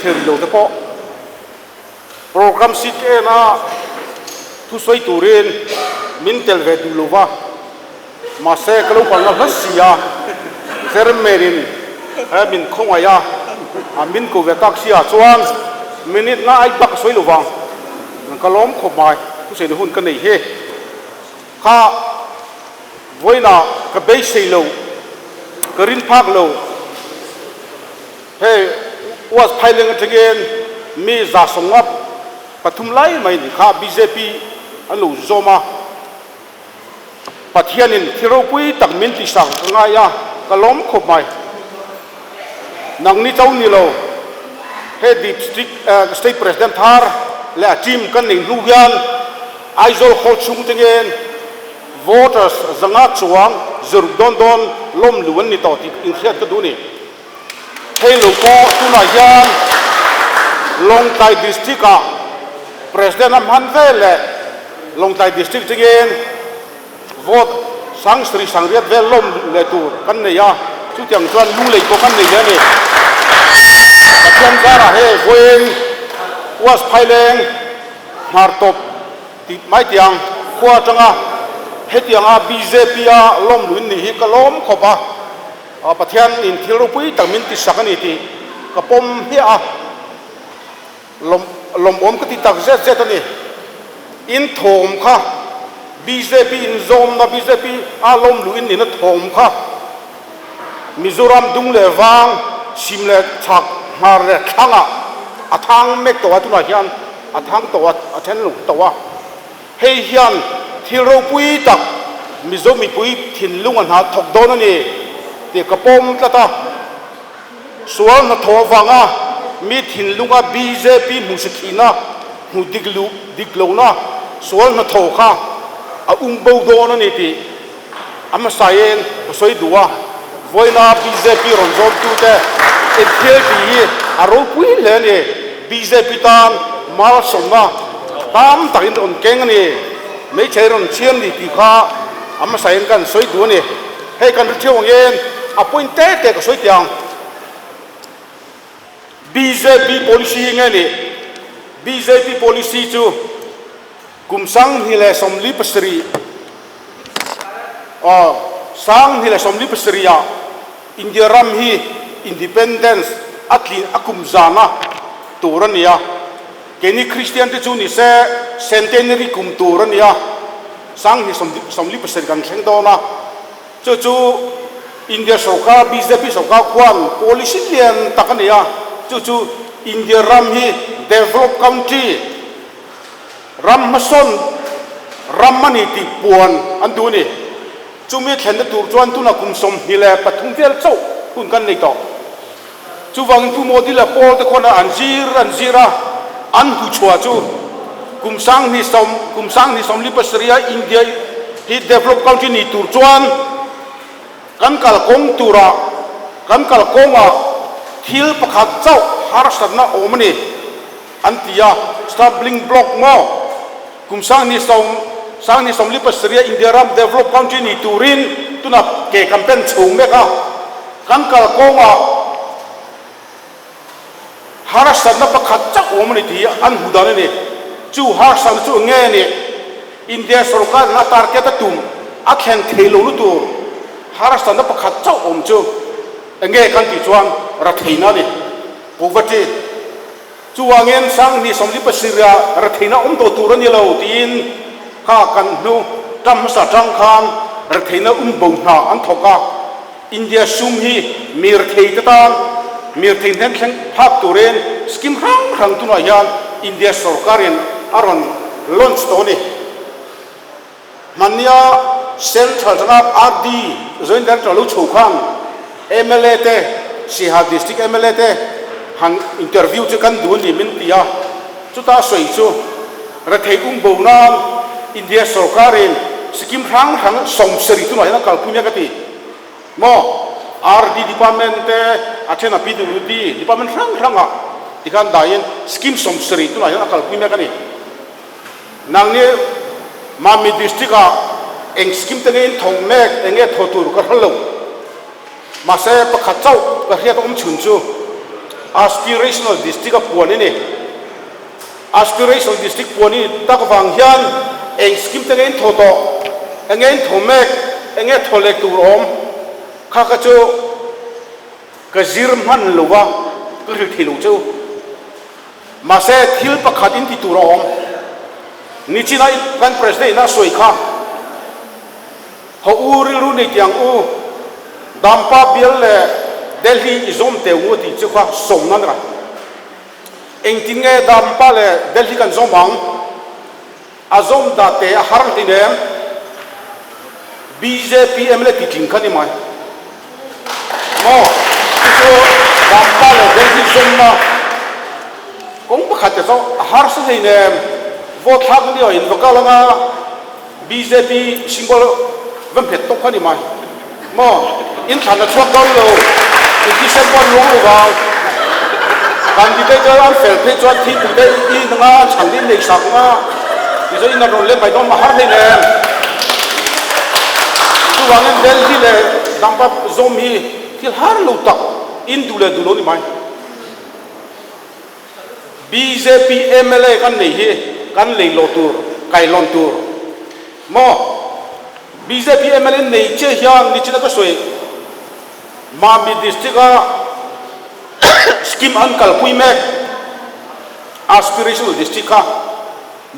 thei rih lo te pawh program sheet ka en a, thusawi turin min tel ve duh lo va, mahse ka lo kalna hla si a, chairman in he min khawngaih a, a min ko ve tak sia chuan minute nga ai bak ka sawi lo vang, ka lawm khawp mai thusawi na hun ka nei hi. Kha vawiinah ka beisei lo, ka rin phak lo. Hei West Phaileng atangin mi 173 lai mai nih kha bjp an lo zawm a. Pathianin thil ropui tak min tihsak ka ngai a, ka lawm khawp mai. Nangni cho ni lo, hei District State President thar leh a team kan nei hnu hian Aizawl khaw chhung te ngen voters 500 chuang ziruk dawn dawn lawm lu an ni tawh tih inhriat ka duh a ni. Hei lo pawh tunah hian Lawngtlai District ah President a hman ve leh Lawngtlai District te ngen vote 7800 vel lawm leh tur kan nei a, chutiang chuan lunglei pawh kan nei leh a ni. Pathian zarah hei vawiin West Phaileng Hnar tawp tih mai tiang khua atanga hetianga bjp a lawm luin nih hi ka lawm khawp a, Pathian in thil ropui tak min ti sak a ni tih ka pawm hmiah a, lawm lawmawm ka ti tak zet zet a ni. In thawm kha bjp in zawmna bjp a lawm luin nihna thawm kha Mizoram dung leh vang, sim leh chhak, hnar leh thlangah a thang mek tawh a, tunah hian a thang tawh a, a then lung tawh a. Hei hian thil ropui tak Mizo mipui thinlung a hna thawk dawn a ni tih ka pawm tlat a. Sual hnathawh avanga mi thinlunga bjp hmuhsi thihna, hmu dik luh dik lohna sual hnathawh kha a um bo dawn a ni tih A hmasain ka sawi duh a, vawiina bjp rawn zawmtute inthil tih hi a ropui hle a ni. Bjp tan malsawmna tam takin rawn keng a ni, hmeichhe rawn chhiam ni tih kha a hmasain kan sawi duh a ni. Hei kan ri theuh angin a point te te ka sawi teh ang. Bjp policy hi nge ni? Bjp policy chu. Kum 2047 aw 2047 ah India ram hi Independence a tlin a kum zana tur a ni a, keini Kristian te chu ni se Centenary kum tur a ni a, 2047 kan thleng dawn a, chu chu India sorkar bjp sorkar khuan policy lian tak a ni a, chu chu India ram hi develop country Ram hmasawn ram a ni tih puan an duh a ni. Chumi thlenna tur chuan tuna kum 23 vel chauh hun kan nei tawh. Chuvangin Pu Modi leh Paul te khawn an zir an zir a, an hmuchhuah chu kum 20 sawm kum 2047 a India hi develop country ni tur chuan kan kalkawng turah kan kalkawngah thil pakhat chauh harsatna awm a ni. An ti a, stumbling block maw? Kum 20 sawm, 2047 a India ram develop country ni turin tuna ke kan pen chho mek a, kan kalkawngah harsatna pakhat chauh awm a ni tih hi an hmu dan a ni. Chu harsatna chu eng nge a nih? India sorkar in a target a tum a thlen thei lo lutur harsatna pakhat chauh awm chu eng nge kan tih chuan ratheihna a ni. Poverty. Chuvangin 2047 ah retheihna awm tawh tur a ni lo tiin kha kan hnu tam hmasa tang khan retheihna um bo hna an thawk a. India sum hi mi rethei te tan mi rethei hnen thleng phak turin scheme hrang hrang tunah hian India sorkarin a rawn launch tawh a ni. Hmannia Central tanga RD Joint Director lo chho khan mla te Siaha District mla te han interview chu kan duh a ni min ti a, chuta sawi chu rethei um bo nan India sorkarin scheme hrang hrang 70 tunah hian a kalpui mek a ti maw? RD department te a then a PWD department hrang hrangah tikhan dahin scheme 70 tunah hian a kalpui mek a ni. Nangni Mami District ah eng scheme te nge in thawk mek, eng nge thaw tur ka hre lo. Mahse pakhat chauh ka hriat awm chhun chu Aspirational District a puan i ni. Aspirational District puan i ni tak vang hian eng scheme te nge in thaw tawh, eng nge in thaw mek, eng nge thaw leh tur awm kha kha chu ka zir hman lo va, ka hrilh thei lo che u. Mahse thil pakhat in ti tur a awm. Nichina kan President in a sawi kha. Haw u rilru nei tiang u, Dampa bial leh Delhi i zawm teu ngu tih chu kha sawm nan ra. Engtin nge Dampa leh Delhi kan zawm ang? A zawm dah te a har hlin em? Bjp mla ti tling kha ni mai maw? Chu chu Dampa leh Delhi zawmna kawng pakhat te chu a harsa hlei nem. Vote thlak lio in va kal anga. Bjp symbol va hmet tawk kha ni mai maw? In thlan a chhuak dawn lo, in thisen pawh an luang lo vang. Candidate te an fel phei chuan thingpui te i in anga an chhan in nei sak anga tichuan in an rawn let mai dawn mah har hlein em? Chuvangin Delhi leh Dampa zawm hi thil har lo tak in duh leh duh lo ni mai. Bjp mla kan nei hi kan lei loh tur, kailawn tur maw? Bjp mla nei chiah hian nichina ka sawi Mamit district a scheme an kalpui mek aspirational district kha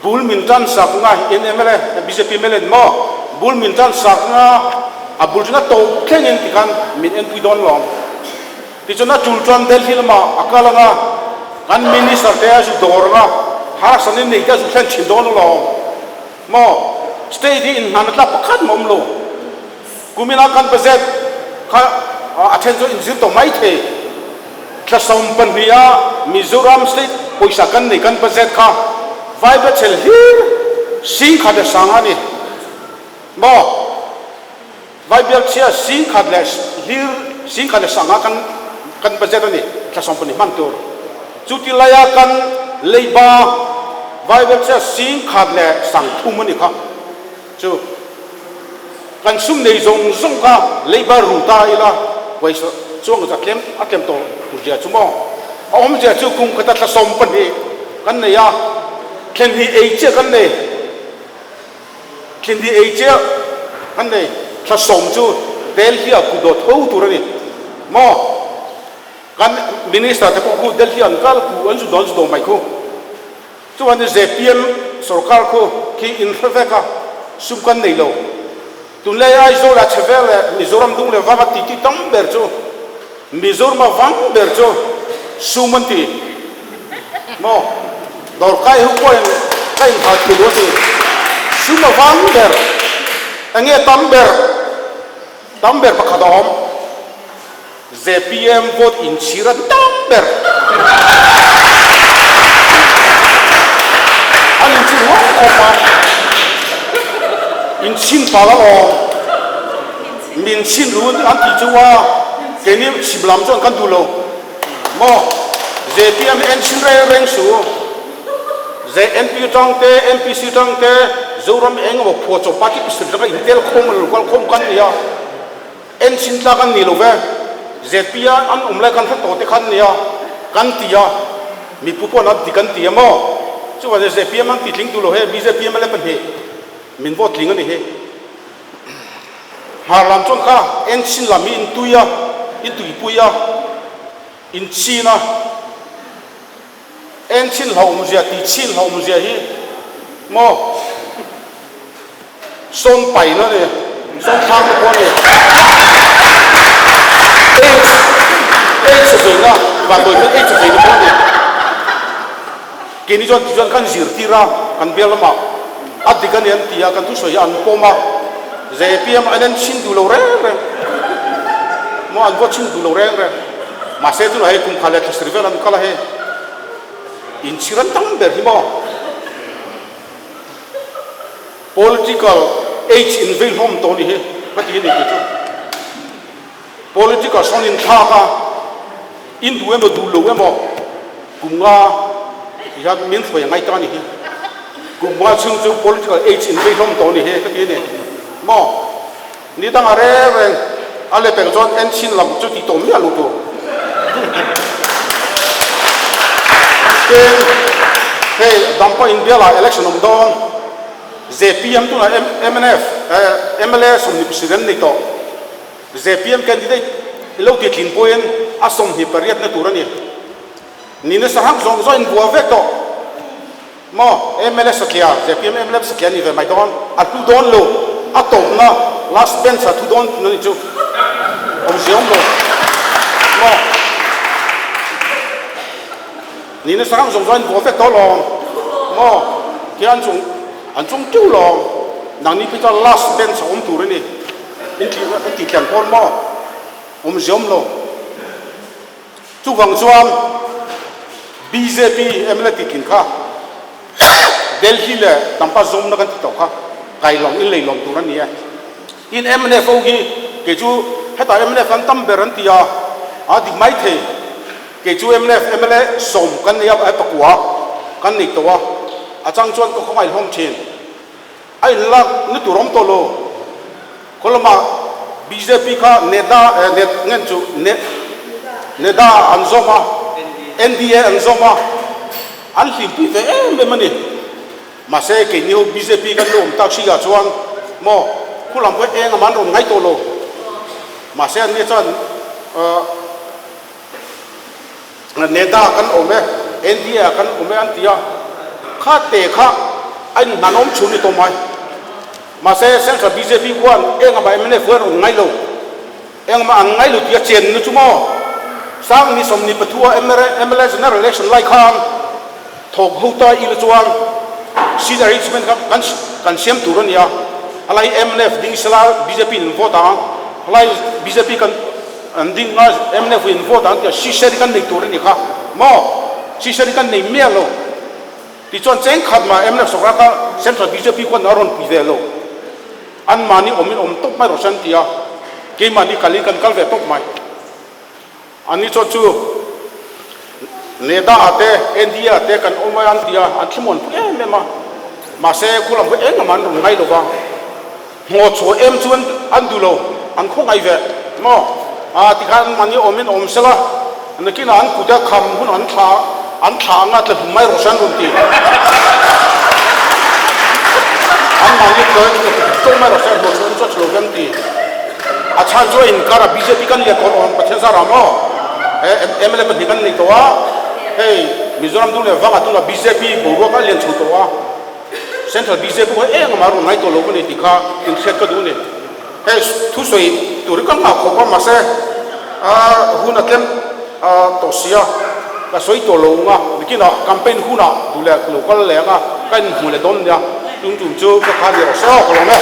bul min tan sak nga in mla bjp mla in maw bul min tan sak nga a bul chu na to thlengin tikhan min enpui dawn lawm. Tichuan a tul chuan Delhi lamah a kal ang a, kan Minister te a zu dawr ang a, harsatna nei te a zu thlen thin dawn alawm. Maw? State hi inhnan a tlak pakhat mah awm lo. Kumina kan budget kha a then chu inzir tawh mai thei. Thla 22 a Mizoram state pawisa kan nei kan budget kha Vaibelchel hlir 10,100 a ni. Maw? Bible chhia 10,000 leh hlir 10,100 kan kan budget a ni, thla 12 hman tur. Chuti laia kan leiba Bible chhia 10,300 a ni kha chu kan sum nei zawng zawng kha leiba ru ta ila pawisa chuang a tlem a tlem tawh tur zia chu maw? A awmzia chu kum khata thla 12 kan nei a, thlen hnih ei chiah kan nei. Thlindi ei chiah kan nei thla sawm chu Delhi ah kut dawt ho tur a ni maw? Kan Minister te pawh khu Delhi an kal ku an zu dawn zu daw mai khu. Chuan zpm sorkar khu khi in hre vek a, sum kan nei lo. Tunlai Aizawl ah chhe vel leh Mizoram dung leh vang a titi tam ber chu Mizoram a vang ber chu sum an ti maw? Dawrkai ho pawhin ka inhal thei lo a ti. Sum a vang ber enge tam ber tam ber pakhat a awm. Zpm vote inchhir an tam ber. An inchhir huam khawp a, inchhin pal alawm. Min chhin ru an tih chu a, keini chhim lam chuan kan duh lo maw? Zpm hi en chhin reng reng suh u. ZNP tang te, NPC tang te, Zoram eng emaw phuahchawp party pasarih atanga intel khawm lo kal khawm kan ni a. En chin tlak an ni lo ve, ZPA an awm lai kan hre tawh te khan nia kan ti a, mipu pawh an dik an ti a maw? Chuvangin ZPM an ti tling duh lo he, bjp mla pahnih min vote tling a ni hi. Hmar lam chuan kha en chin lam hi in tui a, in tuipui a, in chin a. En chhin hlauhawmzia tih chhin hlauhawmzia hi maw sawn paina a ni, sawn thlakna pawh a ni. Aids, aids a veina, vanduai hian aids a veina pawh a ni. Keini chuan tichuan kan zirtir a, kan bial lamah a dik a ni an ti a, kan thusawi hi an pawm a, zpm an en chhin duh lo reng reng, maw an vaw chhin duh lo reng reng. Mahse tunah hei kum kha leh thlasir vel an kal a hei inchhir an tam ber hi maw? Political age in vei hlawm tawh ni hi ka ti a ni tih chu political sawn in thlak a in duh emaw duh lo emaw kum nga ti hian min hruai a ngai ta a ni hi kum nga chhung chu political age in vei hlawm tawh ni hi ka ti a ni maw? Ni dangah reng reng a leh pek chuan en chhin lam chu tih tawh miah lo tur. Tin, hei Dampa Inbialah election awm dawn, zpm tunah mnf mla 27 an nei tawh. Zpm candidate i lo ti tlin pawhin a 28 na tur a ni. Ni nasa hang zawng zawng in bua vek tawh maw? Mla satliah, zpm mla satliah ni ve mai dawn, a hlu dawn lo, a tawpna last bench ah thu dawn tun a ni chu awmzia awm lo maw? Ni nasa hang zawng zawng in bua vek tawh lawm maw? Khian chung an chung tiu lawm, nangni phei chuan last bench a awm tur a ni, in tih tlian pawn maw? Awmzia awm lo. Chuvang chuan bjp mla titling kha Delhi leh Dampa zawmna kan ti tawh kha kailawng in leilawm tur a ni e. Tin mnf ho hi kei chu hetah mnf an tam ber an ti a, a dik mai thei. Kei chu mnf mla sawm kan nei a, pakua kan nei tawh a, a chang chuan ka khawngaih hlawm thin. A inlak ni tur awm tawh lo. Khaw lamah bjp kha NEDA eh net ngen chu ne NEDA an zawm a, NDA an zawm a, an hlimpui ve em em a ni. Mahse keini ho bjp kan lo awm tak si ah chuan maw khu lam pawh eng am an rawn ngai tawh lo. Mahse an ni chuan ah. NEDA kan awm e, NDA kan awm e an ti a, kha te kha a inhnan awm chhun ni tawh mai. Mahse Central bjp khuan engah mnf khuan an rawn ngai lo, engmah an ngai lo tih a chen nu chu maw? Sang ni 23 a mla General Election lai khan thawk ho ta ila chuan seat arrangement kha kan kan siam tur a ni a, helai mnf ding sela bjp in vote ang, helai bjp kan An ding a, mnf in vote an ti a, siseri kan nei tur a ni kha maw? Siseri kan nei miah lo. Tichuan chengkhat mah mnf sawrkar kha Central bjp khuan a rawn pui ve lo. Anmahni awmin awm tawp mai rawh se an ti a, keimahni kalin kan kal ve tawp mai. Anni chuan chu NEDA ah te, NDA ah te kan awm a an ti a, an thlamuan pui em em a. Mahse khulam kha engmah an rawn ngai lo va. Hnawh chhuah em chu an duh lo, an khawngaih ve maw? A tikhan an mahni awmin awm sela, nakinah an kut a kham hun an thla an thla anga tla hlum mai rawh se an rawn ti. An mahni tla tawh mai rawh se hnawh chhuah em chu a tha lo ve an ti. A chhan chu a inkar a bjp kan lian tawh awm Pathian zar ah maw? He mla pahnih kan nei tawh a, hei Mizoram dung leh vangah tunah bjp boruak a lian chho tawh a. Central bjp kha eng amah rawn ngai tawh lo ka ni tih kha inhriat ka duh a ni. Hei thusawi tur hi ka nghah khawp a mahse hun a tlem tawh si a, ka sawi tawh lo ang a, nikinah campaign hunah duh leh lo kal leh ang a, ka inhmu leh dawn nia, tun tum chu ka kha ni rawh se aw ka lawm e.